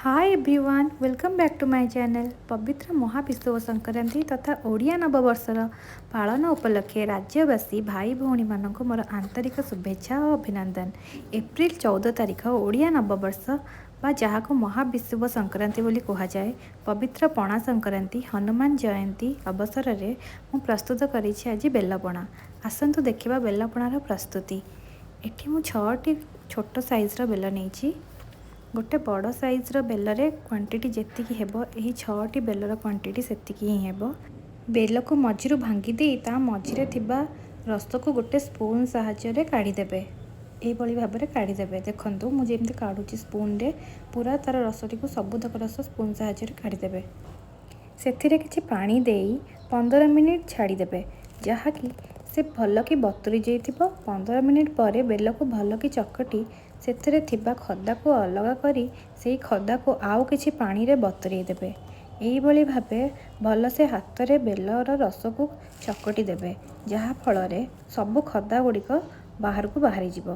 Hi everyone, welcome back to my channel। ପବିତ୍ର ମହାବିଷୁବ ସଂକ୍ରାନ୍ତି ତଥା ଓଡ଼ିଆ ନବବର୍ଷର ପାଳନ ଉପଲକ୍ଷେ ରାଜ୍ୟବାସୀ ଭାଇ ଭଉଣୀମାନଙ୍କୁ ମୋର ଆନ୍ତରିକ ଶୁଭେଚ୍ଛା ଓ ଅଭିନନ୍ଦନ। ଏପ୍ରିଲ 14 ତାରିଖ ଓଡ଼ିଆ ନବବର୍ଷ ବା ଯାହାକୁ ମହାବିଷୁବ ସଂକ୍ରାନ୍ତି ବୋଲି କୁହାଯାଏ, ପବିତ୍ର ପଣା ସଂକ୍ରାନ୍ତି, ହନୁମାନ ଜୟନ୍ତୀ ଅବସରରେ ମୁଁ ପ୍ରସ୍ତୁତ କରିଛି ଆଜି ବେଲପଣା। ଆସନ୍ତୁ ଦେଖିବା ବେଲପଣାର ପ୍ରସ୍ତୁତି। ଏଠି ମୁଁ ଛଅଟି ଛୋଟ ସାଇଜ୍ର ବେଲ ନେଇଛି। ଗୋଟେ ବଡ଼ ସାଇଜ୍ର ବେଲରେ କ୍ୱାଣ୍ଟିଟି ଯେତିକି ହେବ, ଏହି ଛଅଟି ବେଲର କ୍ୱାଣ୍ଟିଟି ସେତିକି ହିଁ ହେବ। ବେଲକୁ ମଝିରୁ ଭାଙ୍ଗି ଦେଇ ତା ମଝିରେ ଥିବା ରସକୁ ଗୋଟେ ସ୍ପୁନ୍ ସାହାଯ୍ୟରେ କାଢ଼ିଦେବେ। ଏଇଭଳି ଭାବରେ କାଢ଼ିଦେବେ। ଦେଖନ୍ତୁ, ମୁଁ ଯେମିତି କାଢ଼ୁଛି ସ୍ପୁନ୍ରେ, ପୁରା ତା'ର ରସଟିକୁ, ସବୁତକ ରସ ସ୍ପୁନ୍ ସାହାଯ୍ୟରେ କାଢ଼ିଦେବେ। ସେଥିରେ କିଛି ପାଣି ଦେଇ 15 ମିନିଟ୍ ଛାଡ଼ିଦେବେ, ଯାହାକି ସେ ଭଲକି ବତୁରି ଯାଇଥିବ। 15 ମିନିଟ୍ ପରେ ବେଲକୁ ଭଲକି ଚକଟି ସେଥିରେ ଥିବା ଖଦାକୁ ଅଲଗା କରି ସେଇ ଖଦାକୁ ଆଉ କିଛି ପାଣିରେ ବତୁରେଇ ଦେବେ। ଏଇଭଳି ଭାବେ ଭଲସେ ହାତରେ ବେଲର ରସକୁ ଚକଟି ଦେବେ, ଯାହାଫଳରେ ସବୁ ଖଦା ଗୁଡ଼ିକ ବାହାରକୁ ବାହାରିଯିବ।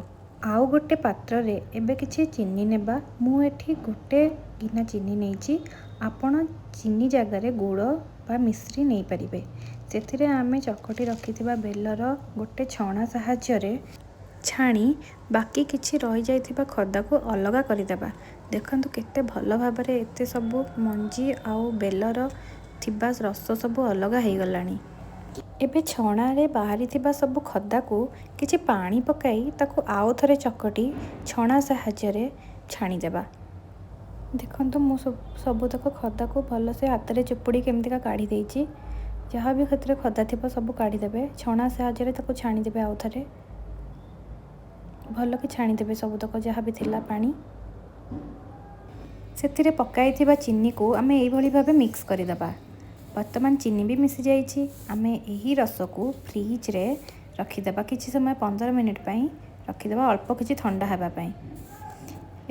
ଆଉ ଗୋଟେ ପାତ୍ରରେ ଏବେ କିଛି ଚିନି ନେବା। ମୁଁ ଏଠି ଗୋଟେ ଗିନା ଚିନି ନେଇଛି। ଆପଣ ଚିନି ଜାଗାରେ ଗୁଡ଼ ବା ମିଶ୍ରି ନେଇପାରିବେ। ସେଥିରେ ଆମେ ଚକଟି ରଖିଥିବା ବେଲର ଗୋଟେ ଛଣା ସାହାଯ୍ୟରେ ଛାଣି ବାକି କିଛି ରହିଯାଇଥିବା ଖଦାକୁ ଅଲଗା କରିଦେବା। ଦେଖନ୍ତୁ, କେତେ ଭଲ ଭାବରେ ଏତେ ସବୁ ମଞ୍ଜି ଆଉ ବେଲର ଥିବା ରସ ସବୁ ଅଲଗା ହେଇଗଲାଣି। ଏବେ ଛଣାରେ ବାହାରିଥିବା ସବୁ ଖଦାକୁ କିଛି ପାଣି ପକାଇ ତାକୁ ଆଉ ଥରେ ଚକଟି ଛଣା ସାହାଯ୍ୟରେ ଛାଣିଦେବା। ଦେଖନ୍ତୁ, ମୁଁ ସବୁତକ ଖଦାକୁ ଭଲସେ ହାତରେ ଚିପୁଡ଼ି କେମିତିକା କାଢ଼ି ଦେଇଛି। ଯାହା ବି ସେଥିରେ ଖଦା ଥିବ, ସବୁ କାଢ଼ିଦେବେ। ଛଣା ସାହାଯ୍ୟରେ ତାକୁ ଛାଣିଦେବେ। ଆଉ ଥରେ ଭଲକି ଛାଣିଦେବେ ସବୁତକ ଯାହା ବି ଥିଲା ପାଣି। ସେଥିରେ ପକାଇଥିବା ଚିନିକୁ ଆମେ ଏଇଭଳି ଭାବେ ମିକ୍ସ କରିଦେବା। ବର୍ତ୍ତମାନ ଚିନି ବି ମିଶିଯାଇଛି। ଆମେ ଏହି ରସକୁ ଫ୍ରିଜରେ ରଖିଦେବା କିଛି ସମୟ, 15 ମିନିଟ୍ ପାଇଁ ରଖିଦେବା, ଅଳ୍ପ କିଛି ଥଣ୍ଡା ହେବା ପାଇଁ।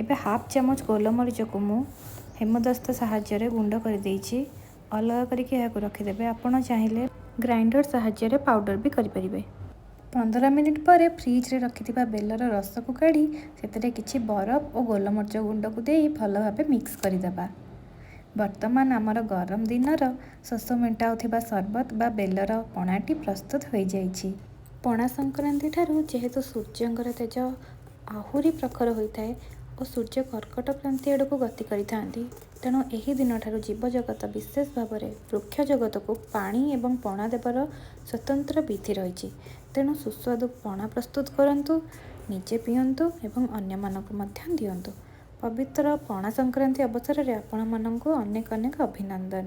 ଏବେ ହାଫ୍ ଚାମଚ ଗୋଲମରିଚକୁ ମୁଁ ହେମଦସ୍ତା ସାହାଯ୍ୟରେ ଗୁଣ୍ଡ କରିଦେଇଛି। ଅଲଗା କରିକି ଏହାକୁ ରଖିଦେବେ। ଆପଣ ଚାହିଁଲେ ଗ୍ରାଇଣ୍ଡର ସାହାଯ୍ୟରେ ପାଉଡ଼ର ବି କରିପାରିବେ। 15 ମିନିଟ୍ ପରେ ଫ୍ରିଜରେ ରଖିଥିବା ବେଲର ରସକୁ କାଢ଼ି ସେଥିରେ କିଛି ବରଫ ଓ ଗୋଲମରିଚ ଗୁଣ୍ଡକୁ ଦେଇ ଭଲ ଭାବେ ମିକ୍ସ କରିଦେବା। ବର୍ତ୍ତମାନ ଆମର ଗରମ ଦିନର ଶୋଷ ମେଣ୍ଟାଉଥିବା ସରବତ ବା ବେଲର ପଣାଟି ପ୍ରସ୍ତୁତ ହୋଇଯାଇଛି। ପଣା ସଂକ୍ରାନ୍ତି ଠାରୁ ଯେହେତୁ ସୂର୍ଯ୍ୟଙ୍କର ତେଜ ଆହୁରି ପ୍ରଖର ହୋଇଥାଏ ଓ ସୂର୍ଯ୍ୟ କର୍କଟ କ୍ରାନ୍ତି ଆଡ଼କୁ ଗତି କରିଥାନ୍ତି, ତେଣୁ ଏହି ଦିନଠାରୁ ଜୀବଜଗତ, ବିଶେଷ ଭାବରେ ବୃକ୍ଷ ଜଗତକୁ ପାଣି ଏବଂ ପଣା ଦେବାର ସ୍ୱତନ୍ତ୍ର ବିଧି ରହିଛି। ତେଣୁ ସୁସ୍ୱାଦୁ ପଣା ପ୍ରସ୍ତୁତ କରନ୍ତୁ, ନିଜେ ପିଅନ୍ତୁ ଏବଂ ଅନ୍ୟମାନଙ୍କୁ ମଧ୍ୟ ଦିଅନ୍ତୁ। ପବିତ୍ର ପଣା ସଂକ୍ରାନ୍ତି ଅବସରରେ ଆପଣମାନଙ୍କୁ ଅନେକ ଅନେକ ଅଭିନନ୍ଦନ।